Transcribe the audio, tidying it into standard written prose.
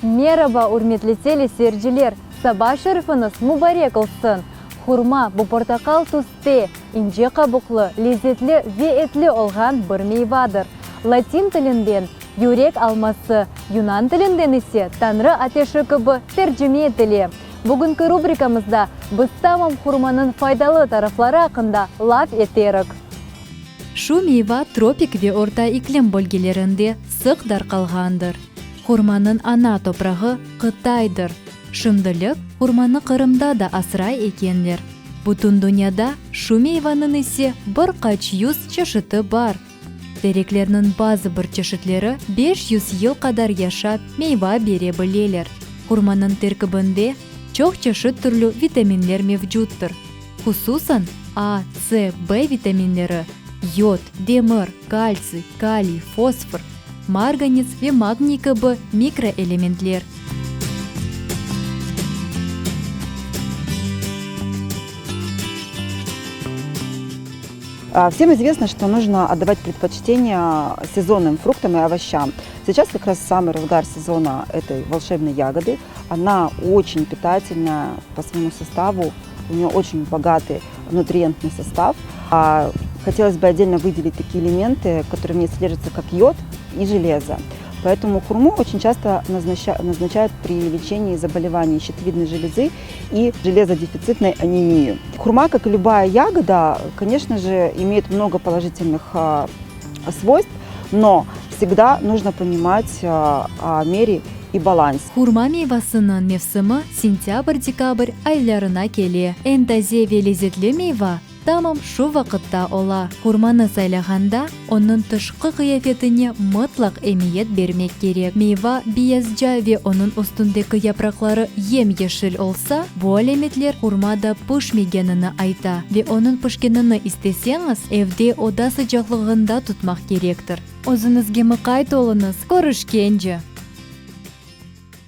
Meraba, ürmetli teleseyirciler! Saba şerifiñiz mubarek olsun! Hurma, bu portaqal tüste, ince qabuqlı, lezetli ve etli olğan bir meyvadır. Latin tilinden, yürek alması, yunan tilinden ise Tañrı ateşi kibi tercime etile. Bugünki rubrikamızda biz tamam hurmanıñ faydalı tarafları aqqında laf eterik. Şu meyva tropik ve orta iklim bölgelerinde sıq darqalğandır. Hurmanıñ ana toprağı Qıtaydır. Şimdilik hurmanı Qırımda da asray ekenler. Bütün dünyada şu meyvanıñ ise bir qaç yüz çeşiti bar. Tereklerniñ bazı bir çeşitleri 500 yıl qadar yaşap meyva bere bileler. Hurmanıñ terkibinde çoq çeşit türlü vitaminler mevcuttır. Hususan, A, C, B vitaminleri, yod, demir, kaltsiy, kaliy, fosfor, marganets ve magniy kibi mikroelementler. Всем известно, что нужно отдавать предпочтение сезонным фруктам и овощам. Сейчас как раз самый разгар сезона этой волшебной ягоды. Она очень питательная по своему составу, у нее очень богатый нутриентный состав. А хотелось бы отдельно выделить такие элементы, которые в ней содержатся, как йод и железо. Поэтому хурму очень часто назначают при лечении заболеваний щитовидной железы и железодефицитной анемии. Хурма, как и любая ягода, конечно же, имеет много положительных а, свойств, но всегда нужно понимать а, о мере и баланс. Hurma meyvasınıñ mevsimi sentâbr-dekabr aylarına kele. Eñ taze ve lezetli meyva tamam şu vaqıtta ola. Hurmanı saylağanda, onıñ tışqı qıyafetine mıtlaq emiyet bermek kerek. Meyva beyazca ve onıñ üstündeki yapraqları yem-yeşil olsa, bu alâmetler hurma da pişmegenini ayta ve onıñ pişkenini isteseñiz, evde oda sıcaqlığında tutmaq kerektir. Özüñizge mıqayt oluñız, körüşkence!